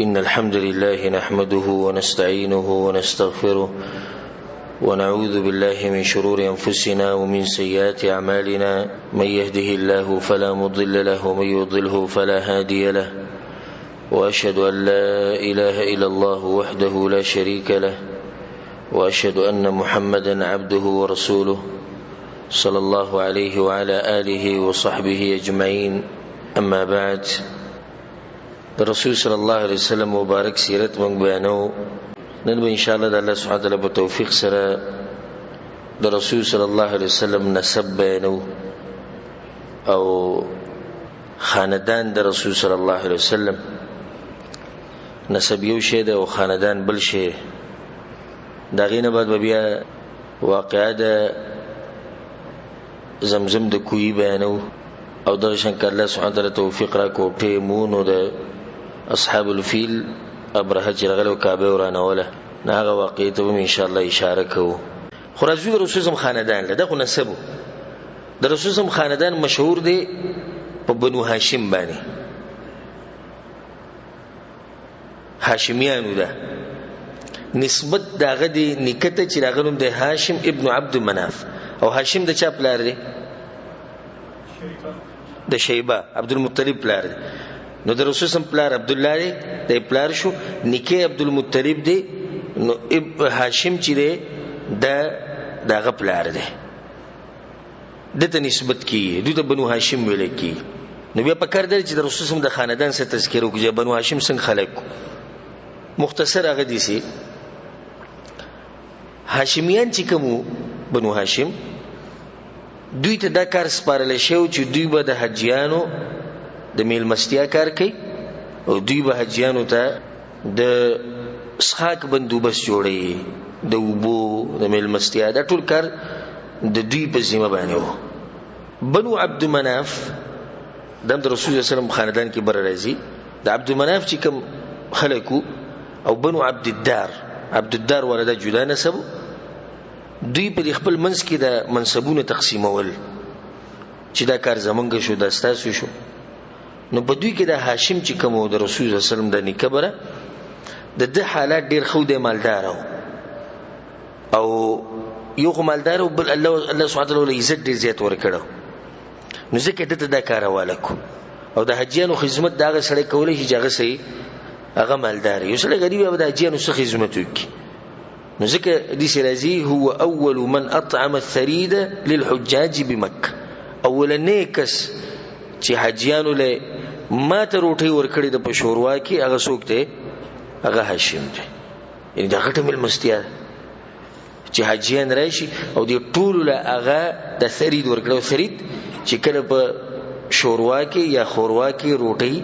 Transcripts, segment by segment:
إن الحمد لله نحمده ونستعينه ونستغفره ونعوذ بالله من شرور أنفسنا ومن سيئات أعمالنا، من يهده الله فلا مضل له ومن يضله فلا هادي له، وأشهد أن لا إله إلا الله وحده لا شريك له، وأشهد أن محمدا عبده ورسوله صلى الله عليه وعلى آله وصحبه أجمعين. أما بعد، د رسول صلی الله علیه وسلم مبارک سیرت موږ بیانو. نن به ان شاء الله د الله سبحانه وتعالی په توفیق سره د رسول صلی الله علیه وسلم نسب بیانو او خاندان د رسول صلی الله علیه وسلم. نسب یو شی دی او خاندان بل شی. د هغې نه بعد به بیا واقعه د زمزم د کوی بیانو او دغه شان که الله سبحانه وتعالی توفیق را کو ټیمونو د اصحاب الفیل ابرهه چې راغلی او کعبه ورانوله، نو هغه واقعې ته به هم انشاءالله اشاره کوو. خو راځو د رسول سم خاندان له، دا خو نسب و. د رسول سم خاندان مشهور دی په بنو هاشم باندې، هاشمیانو ده نسبت د هغه دی نیکه ته چې د هغه نوم دی هاشم ابن عبد مناف. او هاشم د چا پلار دی؟ د شیبه عبد المطلب پلار دی. نو د رسول سم پلار عبد الله دی، د پلار شو، نیکه عبد المطلب دی. نو هاشم چې دی د هغه پلار دی، دته نسبت کیږي، دوی ته بنو هاشم ویل کیږي. نو بیا پکار دی چې د رسول سم د خاندان سره تذکره وکړي چې بنو هاشم څنګه خلک. مختصر هغه دي سي هاشمیان چې کوم بنو هاشم، دوی ته دا کار سپارل شوی چې دوی به د حجیانو د میلمستیا کار کوي او دوی به حجیانو ته د څښاک بندوبست جوړوي، د اوبو د میلمستیا دا ټول کار د دوی په ذمه باندې و. بنو عبد مناف د رسول الله صلی الله علیه وسلم خاندان کې بره راځي. د عبد مناف چې کوم خلک او بنو عبد الدار، عبد الدار والا دا جدا نسب، دوی په خپل منځ کې د منصبونو تقسیمول چې دا کار زمونږ شو، دا ستاسو شو. نو په دوی کې د هاشم چې کوم د رسول الله صلی الله علیه وسلم د نیکه بره د ده حالات ډېر ښه دی، مالدار او یو خو مالدار او بل الله سبحانه وتعالی له عزت ډېر زیات ورکړو. نو ځکه ده ته دا کار حواله کړو. او د حجیانو خدمت د هغه سړی کولی شي چې هغه صحیح هغه مالدار یو سړی غریب به د حجیانو څه خدمت وکړي. نو ځکه داسې راځي هو اول من اطعم الثرید للحجاج بمکه، اولنی کس چې حجیانو له ماته روټۍ ورکړې ده په شوروا کې، هغه څوک دی؟ هغه هاشم دی. یعنې دا غټه مېلمستیا ده چې حاجیان راشي او دې ټولو له هغه د ثرید ورکړي. او ثرید چې کله په شوروا کې یا خوروا کې روټۍ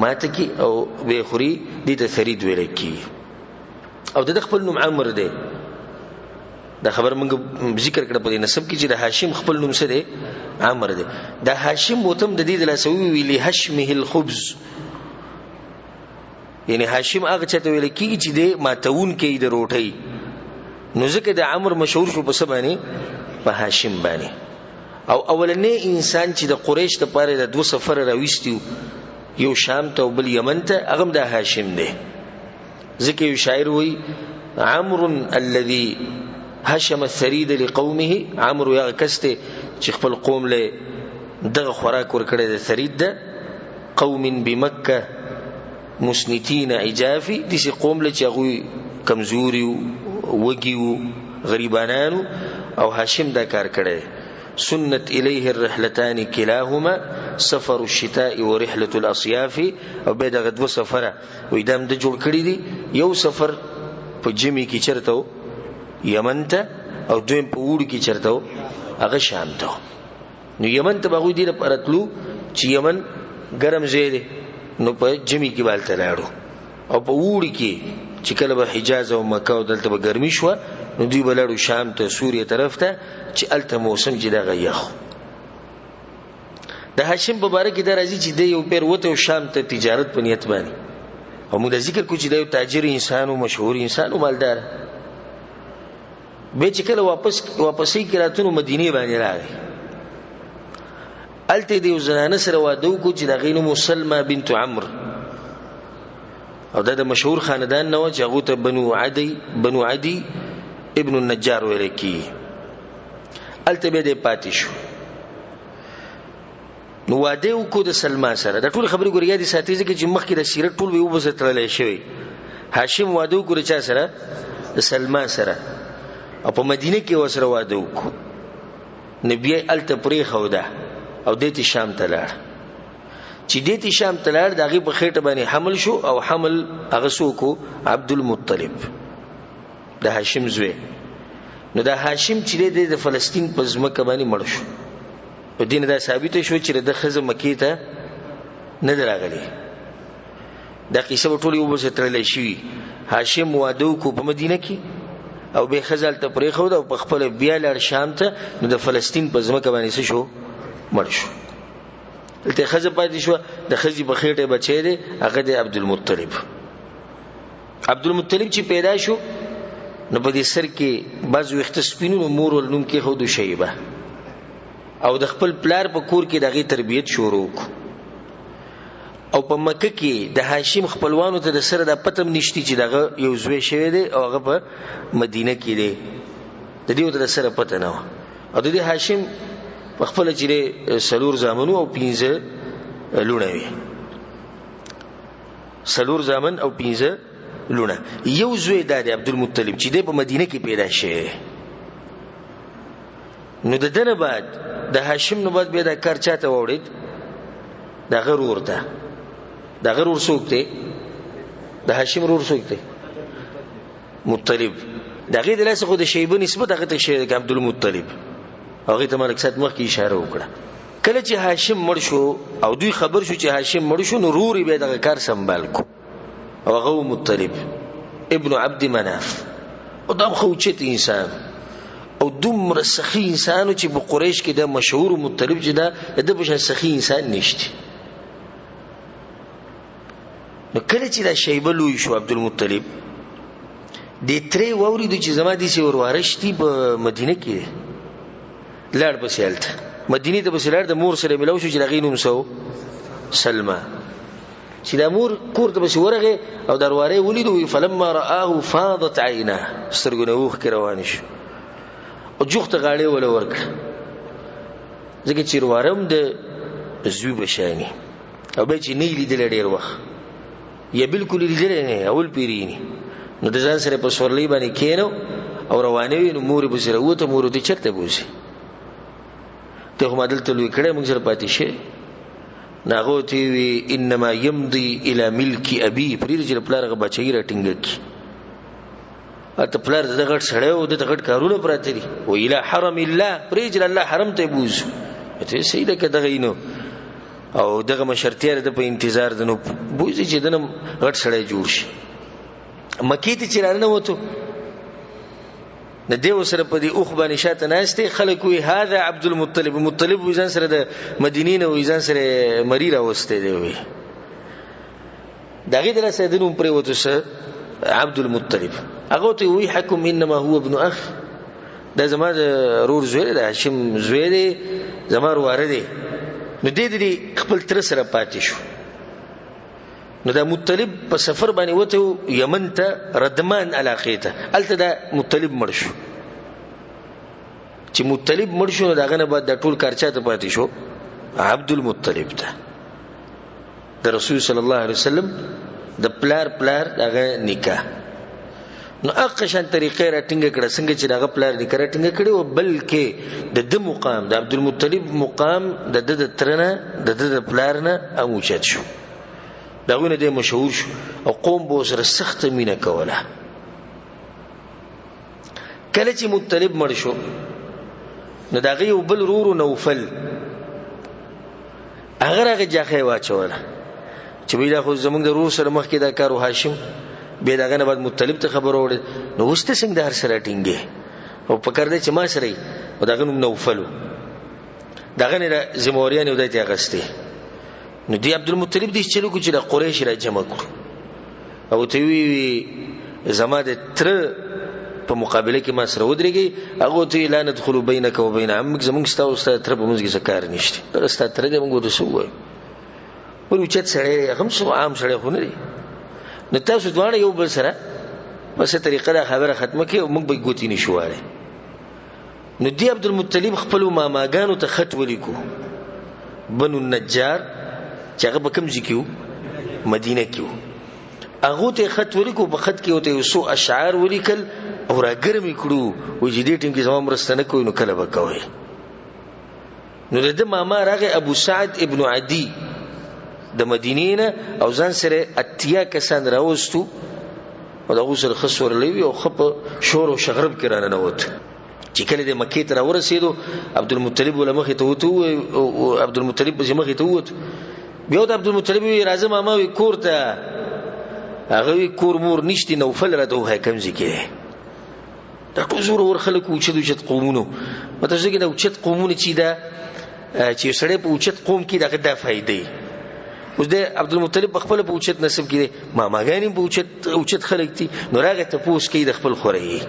ماته کړي او بې خوري، دې ته ثرید ویل کېږي. او د ده خپل نوم عمر دی. دا خبر موږ ذکر کړه په دې نسب کې چې د هاشم خپل نوم څه دی؟ عمر دی. د هاشم وتم د دې د لاسه وویلي لهشمه الخبز، یعنی هاشم هغه چاته ویل کېږي چې دی ماتوونکی د روټۍ. نو ځکه د عمر مشهور شو په څه باندې؟ په هاشم باندې. او اولنی انسان چې د قریش دپاره د دوه سفره راویستي وو، یو شام ته او بل یمن ته، هغه هم د هاشم دی. ځکه یو شاعر وایي عمر الذي هشم الثرید لقومه، عمر هغه کس دی چې خپل قوم له دغه خوراک ورکړی دی، ثرید ده. قوم بمکه مسنتین عجافي، داسې قوم له چې هغوی کمزوري وو، وږي وو، غریبانان وو، او هاشم دا کار کړی. سنت الیه الرحلتان کلاهما سفر الشتاء ورحلة الاصیاف. او بیا دغه دوه سفره وایي دا هم ده جوړ کړي دي. یو سفر په ژمي کې چېرته و؟ یمن ته. او دویم په اوړي کې چېرته و؟ هغه شام ته و. نو یمن ته به هغوی دې لپاره تلو چې یمن ګرم ځای دی، نو په ژمي کې به هلته لاړو. او په اوړي کې چې کله به حجاز او مکه او دلته به ګرمي شوه، نو دوی به لاړو شام ته، سوریې طرف ته، چې هلته موسم چې دغه یخ و. د هاشم په باره کې دا راځي چې دی یو پیر وتی او شام ته تجارت په نیت باندې. او موږ دا ذکر کړو چې دا یو تاجر انسان و، مشهور انسان و، مالدار. بیا چې کله واپسۍ کې راتلو مدینې باندې راغی، هلته یې د یو زنانه سره واده وکړو چې د هغې نوم و سلمه بنت عمرو. او دا د مشهور خاندان نه و چې هغو ته بنو عدی ابن النجار ویل کېږي. هلته بیا دی پاتې شو. نو واده یې وکړو د سلما سره. دا ټولې خبرې ګورې یادې ساتئ، ځکه چې مخکې د سیرت ټول به یې وبسه تړلی شوی. هاشم واده وکړو د چا سره؟ د سلما سره، او په مدینه کې ورسره واده وکړو. نو بیا یې هلته پرېښوده او دی ته شام ته لاړ. چې دی ته شام ته لاړ، د هغې په خېټه باندې حمل شو، او حمل هغه څوک و؟ عبدالمطلب، د هاشم زوی. نو د هاشم چې دی د فلسطین په ځمکه باندې مړ شو. په دې نه دا ثابته شوه چې د ښځه مکې ته نه ده راغلې. دا قصه به ټولې اوبه سره تړلی شوي. هاشم واده وکړو په مدینه کې، او بیا ښځه هلته پرېښوده او په خپله بیا لاړ شام ته. نو د فلسطین په ځمکه باندې څه شو؟ مړ شو. دلته ښځه پاتې شوه، د ښځې په خېټه بچی دی، هغه دی عبدالمطلب. عبدالمطلب چې پیدا شو، نو په دې سر کې بعض ویښته سپین وو، نو مور ول نوم کېښودو شیبه، او د خپل پلار په کور کې د هغې تربیت شروع کړو. او په مکه کې د هاشم خپلوانو ته د سره دا پته هم نشته چې دغه یو زوی شوی دی او هغه په مدینه کې دی. د دې ورته د سره پته نه وه. او د دې هاشم په خپله چې دی څلور زامن او پنځه لوڼه وې، څلور زامن او پنځه لوڼه. یو زوی دا دی عبدالمطلب چې دی په مدینه کې پیدا شوی دی. نو د ده نه بعد، د هاشم نه بعد بیا دا کار چا ته واوړېد؟ د هغه ورور ته. د هغه ورور څوک دی؟ د هاشم ورور څوک دی؟ مطلب. د هغې د لاسه خو د شیبه نسبت هغه ته شوی دی، عبدالمطلب. هغې ته ما لږ ساعت مخکې اشاره وکړه. کله چې هاشم مړ شو او دوی خبر شو چې هاشم مړ شو، نو ورور یې بیا دغه کار سمبال کړو، او هغه و مطلب ابن عبد مناف. او دا هم ښه اوچت انسان او دومره سخي انسان و چې په قریش کې دا مشهور مطلب چې دا د ده په شان سخي انسان نشته. نو کله چې دا شیبه لوی شو عبدالمطلب، دې ترې واورېدو چې زما داسې ورواره شتي په مدینه کې دی. لاړ پسې هلته مدینې ته پسې لاړ، د مور سره ملاو شو چې د هغې نوم څه و؟ سلمه. چې دا مور کور ته پسې ورغی او دا ورواره یې ولیدو، وایي فلما رآه فاضت عیناه، سترګو نه اوښکې روانې شو او جوخته غاړې وله ورکړه، ځکه چې ورواره هم د زوی په شاني، او بیا چې نه یې لیدلی ډېر وخت یا بالکل یې لیدلی نه، اول پېرېني. نو د ځان سره په سورلۍ باندې کښېنو او روانې وې. نو مور یې پسې راووته، مور ورته چېرته بوځي؟ ته خو ما دلته لوی کړی، موږ سره پاتې شوې. نو هغه ورته وویل انما یمضي الی ملک ابي، پرېږده چې د پلار هغه بچی راټینګه کړي. هلته پلار د ده غټ سړی و، ده ته غټ کارونه پراته دي. و الی حرم الله، پرېږده چې د الله حرم ته یې بوځو. ورته ویل صحیح ده که دغه یې نو او دغه مشرتیا د ده په انتظار ده، نو بوځي چې ده نه غټ سړی جوړ شي. مکې ته چې راننوتو، نو دی ورسره په دې اوښ باندې شاته ناست دی. خلک وایي هذا عبدالمطلب، مطلب وایي ځان سره د مدینې نه وایي ځان سره مری راوستی دی. وایي د هغې د لاسه د نوم پرېوتو څه عبدالمطلب. هغه ورته وایي حکم انما هو ابن اخ، دا زما د ورور زوی دی، د هاشم زوی دی، زما ورواره دی. نو دی د دې خپل تره سره پاتې شو. نو دا مطلب په سفر باندې وته یمن ته، ردمان علاقې ته، هلته دا مطلب مړ شو. چې مطلب مړ شو، نو د هغه نه بعد دا ټول کار چا ته پاتې شو؟ عبدالمطلب ته، د رسول صلی الله علیه وسلم د پلار پلار د هغه نیکه. نو هغه شان طریقې را ټینګه کړه څنګه چې د هغه پلار نیکه را ټینګه کړې وه، بلکې د ده مقام، د عبدالمطلب مقام د ده د تره نه، د ده د پلار نه هم اوچت شو. د هغوی نه دی مشهور شو او قوم به ورسره سخته مینه کوله. کله چې مطلب مړ شو، نو د هغه یو بل ورور نوفل، هغه راغی جاخه یې واچوله چې وایي دا خو زموږ د ورور سره مخکې دا کار و هاشم، بیا د هغه نه بعد مطلب ته خبر وړې، نو اوس ته څنګه د هر سره ټینګې او په کار دی چې ما سره یې. او د هغه نوم نوفل و، د هغه نه ذمهواریانې ودی ته اخیستې. نو دی عبدالمطلب دې چلو کو چې د قریش را جمع کړو او ته وی زما د تره په مقابله کې ما سره ودرېږي. هغه ته لا ندخل بینک و بین عمک، زمونږ ستا او ستا تره په منځ کې څه کار نشته، دغه ستا تره دی، مونږ ورته څه ووایو؟ ولې اوچت سړی دی، هغه هم څه عام سړی خو نه دی. نو تاسو دواړه یو بل سره په څه طریقه دا خبره ختمه کړئ او موږ به ګوتې نه شو والی. نو دی عبدالمطلب خپلو ماماګانو ته خط ولیکو، بنو النجار چې هغه په کوم ځای کې وو؟ مدینه کې وو. هغو ته یې خط ولیکو، په خط کې ورته یو څو اشعار ولیکل او راګرم یې کړو، وایي چې دې ټیم کې زما مرسته نه کوئ نو کله به کوئ. نو د ده ماما راغی ابو سعد ابن عدي د مدینې نه، او ځان سره 80 کسان راوستو او د هغو سره ښه سورلی وي او ښه په شور او شغرب کې راننوت. چې کله د مکې ته راورسېدو، عبدالمطلب له مخې ته ووت، عبدالمطلب پسې مخې ته ووت. بیا د عبدالمطلب وی راځه ماما وی کور ته. هغه وی کور مور نشتی، نوفل راته ووایه کوم ځای کې دی. دا ټول زورور خلک وو، اوچت اوچت قومونو. مطلب ځکه دا اوچت قومونه چې دا چې یو سړی په اوچت قوم کې د هغه دا فایده وي. اوس د عبدالمطلب په خپله په اوچت نسب کې دی، ماماګانې هم په اوچت خلک دي. نو راغی تپوس کوي د خپل خوريي،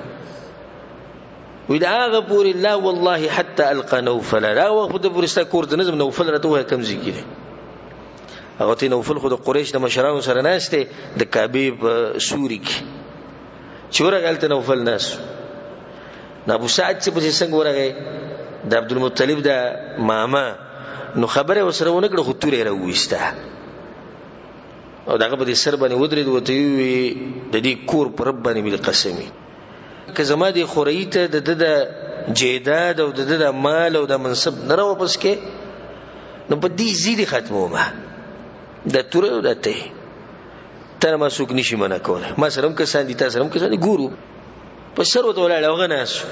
وی د هغه پورې لا والله حتی القا نوفل، دا وخت د پورې ستا کور ته نه ځم، نوفل راته ووایه کوم ځای کې دی. هغه ته نوفل خو د قریش د مشرانو سره ناست دی د کعبې په سوري کې. چې ورغی هلته نوفل ناست و. نو ابو سعد چې پسې څنګه ورغی د عبدالمطلب د ماما، نو خبره یې ورسره ونه کړه، خو توره یې راوویسته او د هغه په دې سر باندې ودرېد، ورته یې وویل د دې کور په رب باندې مې دې قسم وي، که زما دې خوريي ته د ده د جیداد او د ده د مال او د منصب نه راواپس کې، نو په دې ځای دې ختمومه، دا توره او دا ته یې. ته نه ما څوک نشي منع کولی، ما سره هم کسان دي، تا سره هم کسان دي، ګورو. په سر ورته ولاړ، هغه ناست و،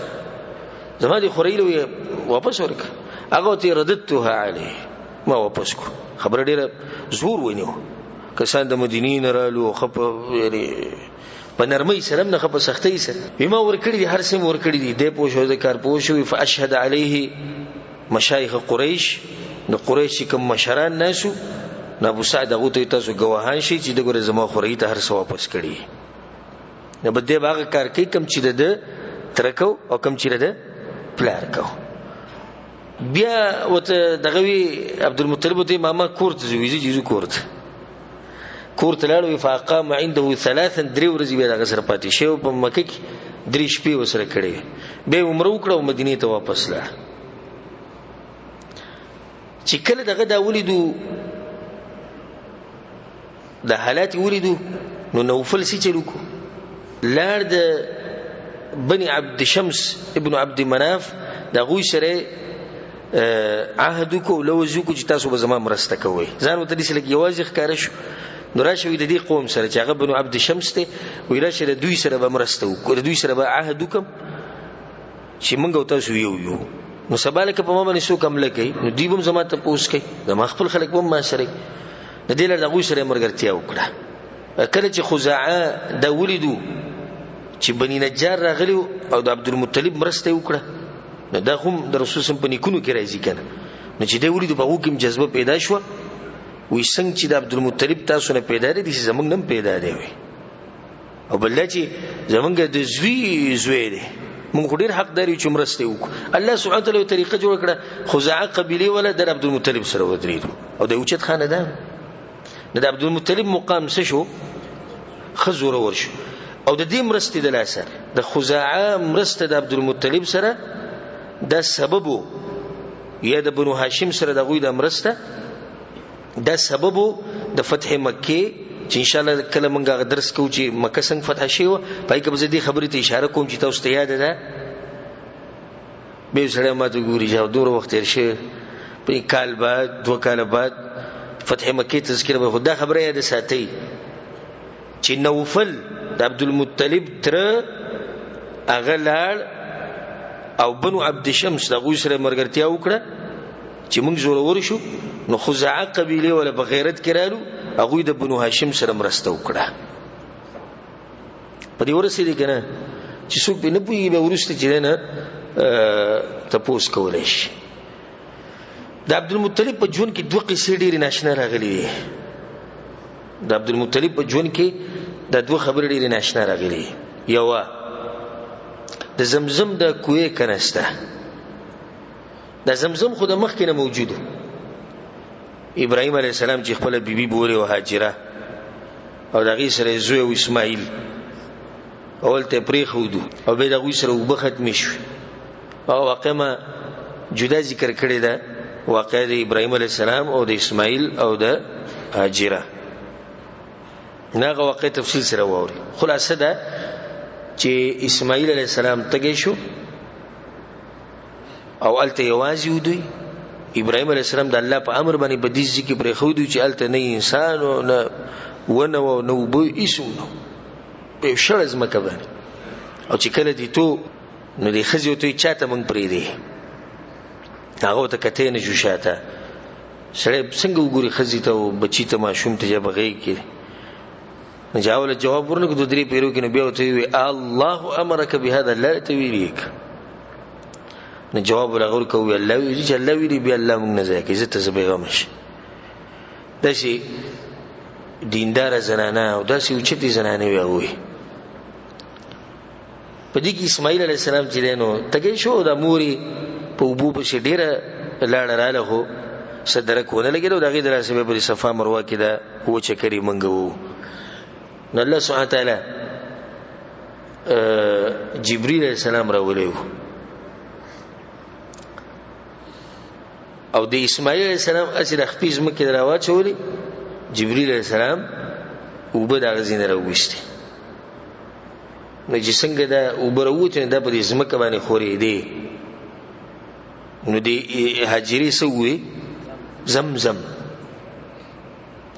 زما دې خوريي له ویې واپس ورکړه. هغه ورته یې رددتها علیه، ما واپس کړو. خبره ډېره زور ونیو، کسان د مدینې نه رالو، ښه په یعنې په نرمۍ سره هم نه، ښه په سختۍ سره. وی ما ورکړي دي، هر څه مې ورکړي دي. دی پوه شو، د کار پوه شو. فاشهد علیه مشایخ قریش، د قریش چې کوم مشران ناست وو، نو ابو سعد هغو ته تاسو ګواهان شئ چې ده ګوره زما خوريي ته هر څه واپس کړي. نو به دی به هغه کار کوي کوم چې د ده تره کو او کوم چې د ده پلار کو. بیا ورته دغه وي عبدالمطلب ورته ماما کور ته ځو، وي ځو کور ته. کور ته لاړ، وي فاقام عنده ثلاثا، درې ورځې بیا د هغه سره پاتې شوی په مکه کې، درې شپې ورسره کړې وې. بیا یې عمره وکړه او مدینې ته واپس لاړ. چې کله دغه دا ولیدو، د حالات یې ولیدو، نو نوفل څه چل وکړو، لاړ د بني عبد شمس ابن عبد مناف د هغوی سره عهد وکړو او لوظ وکړو چې تاسو به زما مرسته کوئ. ځان ورته داسې لږ یوازې ښکاره شو. نو راشه وي د دې قوم سره چې هغه بنو عبد شمس دی، وایي راشه د دوی سره به مرسته وکړو، د دوی سره به عهد وکړم چې موږ او تاسو یو یو. نو سبا لکه په ما باندې څوک حمله کوي، نو دوی به هم زما تپوس کوي، زما خپل خلک به هم ما سره وي. د دې لپاره د هغوی سره یې ملګرتیا وکړه. کله چې خزاعه دا ولیدو چې بني نجار راغلی او د عبدالمطلب مرسته یې وکړه، نو دا هم د رسول صم په نیکونو کې راځي که نه. نو چې دی ولیدو په هغو کې هم جذبه پیدا شوه، وایي څنګه چې د عبدالمطلب تاسو نه پیدا دی، داسې زموږ نه هم پیدا دی. وایي او بل دا چې زموږ د زوی زوی دی، موږ خو ډېر حقدار یو چې مرسته یې وکړو. الله سبحانه وتعالی یو طریقه جوړه کړه، خزاعه قبیلې والا د عبدالمطلب سره ودرېدو او د اوچت خاندان. نو د عبدالمطلب مقام څه شو؟ ښه زورور شو. او د دې مرستې د لاسه د خزاعه مرسته د عبدالمطلب سره دا سبب و، یا د بنو هاشم سره د هغوی دا مرسته دا سبب و د فتح مکې، چې انشاءالله کله موږ هغه درس کوو چې مکه څنګه فتح شوې وه، په هغې کې به زه دې خبرې ته اشاره کوم چې تاسو ته یاده ده. بیا یو سړی ما ته ګوري چې دومره وخت تېر شوی، په کال بعد دوه کاله بعد فتح مکې تذکره به، خو دا خبره یاده ساتئ چې نوفل د عبدالمطلب تره هغه لاړ او بنو عبد شمس د هغوی سره ملګرتیا وکړه چې موږ زورور شو. نو خزاعه قبیلې ولا په غیرت کې رالو، هغوی د بنو هاشم سره مرسته وکړه. په دې ورسېدې که نه چې څوک پرې نه پوهېږي، بیا وروسته چې دی نه تپوس کولی شي. د عبدالمطلب په ژوند کې دوه قصې ډېرې ناشنا راغلي دي. د عبدالمطلب په ژوند کې دا دوه خبرې ډېرې ناشنا راغلي دي. یوه د زمزم د کوې کنسته، د زمزم خو د مخکې نه موجود و. ابراهیم علیه السلام چې خپله بیبي بولې وه هاجره، او د هغې سره یې زوی و اسماعیل، او هلته یې پرېښودو او بیا د هغوی سره اوبه ختمې شوې. هغه واقعه ما جدا ذکر کړې ده، واقعه د ابراهیم علیه السلام او د اسماعیل او د هاجره. نو هغه واقعه تفصیل سره واوري. خلاصه ده چې اسماعیل علیه السلام تږی شو او هلته یوازې و دوی. ابراهیم علیه السلام د الله په امر باندې په دې ځای کې پرېښودو چې هلته نه انسان و، نه ونه وه، نه اوبه، هېڅ هم نه، په یو شړه ځمکه باندې. او چې کله دې تو نو دې ښځې ورته وایي چا ته موږ پرېږدې؟ هغه ورته کتی نه شو شاته. سړی څنګه وګوري ښځې ته او بچي ته ماشوم ته چې په غېږ کې؟ نو چې هغه له جواب ورنه کړو درې پیرو کې، نو بیا ورته ووایي الله امرک بهذا، الله ته ویلي. نو جواب ورله ورکړه ووایي الله ویلي، چې الله ویلي بیا الله موږ نه ضایع کوي، زه ته زه بېغمه شم. داسې دینداره زنانه او داسې اوچتې زنانې وې هغوی. په دې کې اسماعیل علیه السلام چې دی نو تږی شو، د مور یې په اوبو پسې ډېره لاړه راله، خو څه درک ونه لګېده او د هغې د لاسه بیا په دې صفا مروه کې دا اووه چکرې منګه وو. نو الله سبحانه وتعالی جبریل علیه السلام راولی و او د اسماعیل علیه السلام هسې د خپې ځمکې ته راواچولې، جبریل علیه السلام اوبه د هغه ځای نه راوویستې. نو چې څنګه دا اوبه راووتې نو دا په دې ځمکه باندې ښورېدې. نو دې هاجرې څه وویې؟ زمزم.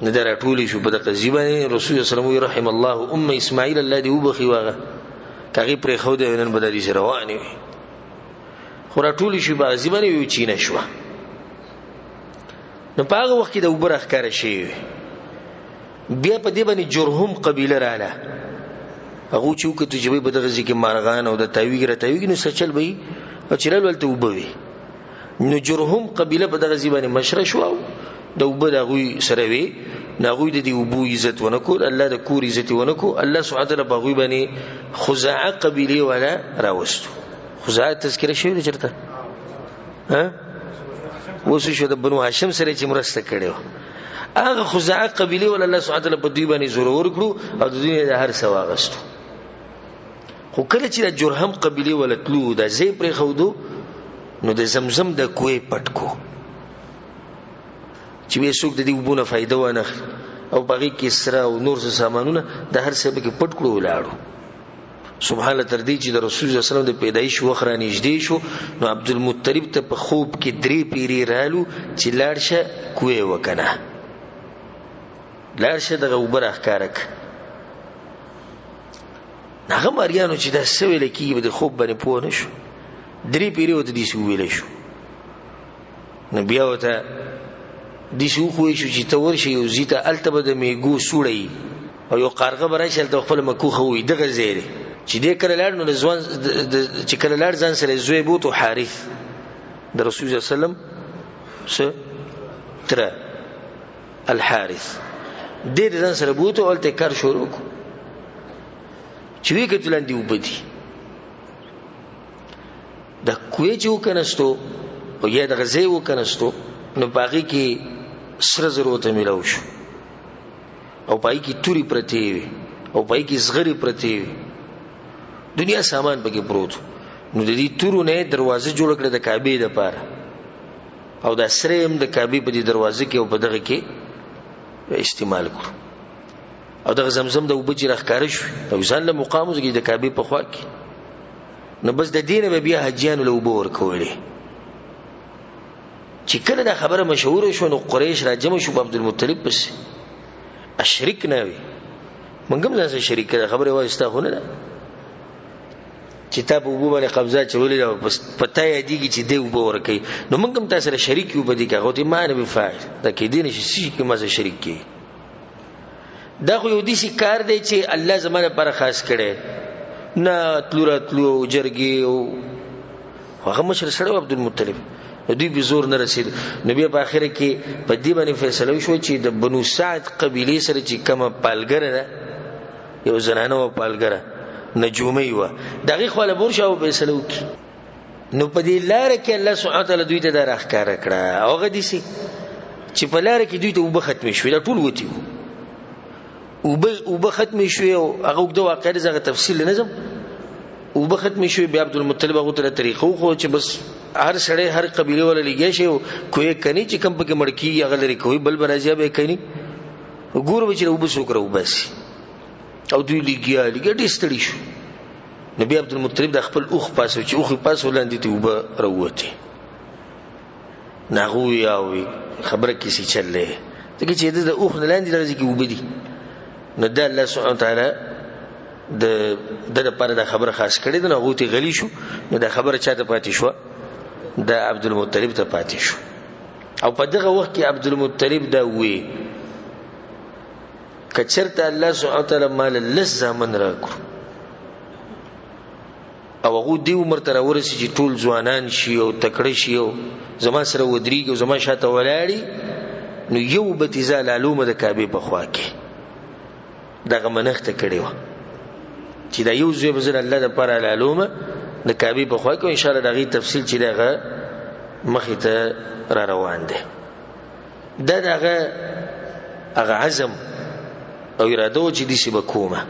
نو دا راټولې شو په دغه ځای باندې. رسول الله صلی الله علیه وسلم ووایي رحم الله ام اسماعیل، الله دې وبخښي وهغه که هغې پرېښودی وی نن به دا داسې روانې وي. خو راټولې شوې په هغه ځای باندې یو چینه شوه. نو په هغه وخت کې د اوبه راښکاره شوې وې. بیا په دې باندې جرهم قبیله راله، هغو چې وکتو چې په دغه ځای کې مارغان او د تاویږي راتاویږي، نو څه چل به وي او چې رالو هلته اوبه وي. نو جرهم قبیله په دغه ځای باندې مشره شوه او د اوبه د هغوی سره وې. نو هغوی د دې اوبو عزت ونه کړ، الله د کور عزت یې ونه کړ. الله سبحانه وتعالی په هغوی باندې خزاعه قبیلې والا راوستو. خزاعه تذکره شوې ده چېرته؟ ها؟ اوس شو د بنو هاشم سره چې مرسته کړې وه، هغه خزاعه قبیلې والا الله سبحانه وتعالی په دوی باندې زورور کړو او د دوی نه د هر څه واغستو. خو کله چې د جرهم قبیلې والا تلو دا ځای پرېښودو، نو د زمزم د کوی پټ کو چې بیا څوک د دې اوبو نه فایده وانه اخلي او په هغې کې سره او نور څه سامانونه د هر څه پکې پټ کړو ولاړو. سبحان الله، تر دې چې د رسول الله صلی الله علیه وسلم د پیدایش وخت را نږدې شو، نو عبدالمطلب ته په خوب کې درې پیرې رالو چې لاړ شه کوی وکنه، لاړ شه دغه اوبه راښکاره کړه. هغه مریانو چې دا څه ویل کېږي په دې خوب باندې پوه نه شو، درې پیرې ورته داسې وویلی شو. نو بیا ورته داسې وښوی شو چې ته ورشې یو ځای ته، هلته به د میږو سوړی وي او یو قارغه به راشي هلته خپله مکوخه ووایي. دغه ځای دی چې دی کله لاړ، نو د ځوان چې کله لاړ ځان سره یې زوی بوتو حارث د رسول الله صلی الله علیه وسلم څه تره الحارث، دی د ځان سره بوتو، هلته یې کار شروع کړو. چې ویې کتل لاندې اوبه دي، د کوی چې وکنستو او یا دغه ځای وکنستو، نو په هغې کې سره زر ورته میلاو شو او په هغې کې تورې پرتې وې او په هغې کې زغرې پرتې وې، دنیا سامان پکې پروت و. نو د دې تورو نه یې دروازه جوړه کړه د کعبې دپاره، او دا سره یې هم د کعبې په دې دروازه کې او په دغه کې استعمال کړو. او دغه زمزم د اوبه چې راښکاره شوې او ځان له مقام وځي د کعبې په خوا کې، نو بس د دې نه به بیا حاجیانو له اوبه ورکولې. چې کله دا خبره مشهوره شوه، نو قریش راجمع شو په عبدالمطلب پسې، اشریک نه وي، موږ هم ځان سره شریک کړه، خبره وایي ستا خو نه ده چې تا په اوبو باندې قبضه اچولې ده، بس په تا یادېږي چې دی اوبه ورکوي، نو موږ هم تا سره شریک یو په دې کې. هغه ورته ما نه بې فاعل دا کېدی نه شي، څه شي کې ما سره شریک کړي؟ دا خو یو داسې کار دی چې الله زما لپاره خاص کړی، نه تلو راتلو او جرګې او هغه مشر سړی و عبدالمطلب، نو دوی په زور نه رسېدل. نو بیا په آخره کې په دې باندې فیصله وشوه چې د بنو سعد قبیلې سره چې کومه پالګره ده، یو زنانه وه پالګره نجومۍ وه، د هغې خوا له به ورشه او فیصله وکړي. نو په دې لاره کې الله سبحانه وتعالی دوی ته دا راښکاره کړه، او هغه داسې چې په لاره کې دوی ته اوبه ختمې شوې، دا ټول وتي وو. اوبه ختمې شوې او هغه اوږده واقعه ده، زه هغه تفصیل نه ځم. اوبه ختمې شوې، بیا عبدالمطلب هغو ته دا طریقه وښوده چې بس هر سړی هر قبیلې والا لګیا شي او کوی کني چې کوم پکې مړ کېږي هغه لرې کوي، بل به راځي به یې کني، ګوره به چې اوبه څوک راوباسي. او دوی لګیا لګیا ډېر ستړي شو. نو بیا عبدالمطلب د خپل اوښ پاس چې اوښ یې پاس ولاندې ته اوبه راووتې. نو هغه وویل او خبره کیسې چل دی، ځکه چې د اوښ نه لاندې دغه ځای کې اوبه دي. نو دا الله سبحانه وتعالی د ده لپاره دا خبره خاص کړې ده. نو هغوی ته غلي شو. نو دا خبره چا ته پاتې شوه؟ دا عبدالمطلب ته پاتې شو. او په دغه وخت کې عبدالمطلب دا وویل که چېرته الله سبحانه وتعالی مال لس زامن راکړو او هغو دې عمر ته راورسي چې ټول ځوانان شي او تکړه شي او زما سره ودرېږي او زما شاته ولاړي، نو یو به تې زه لالومه د کعبې په خوا کې. دغه منښته کړې وه چې دا یو زوی به زه د الله دپاره لالومه د کعبې په خوا کې، او انشاءالله د هغې تفصیل چې دی هغه مخې ته را روان دی. دا د هغه هغه عزم او اراده وه چې داسې به کومه.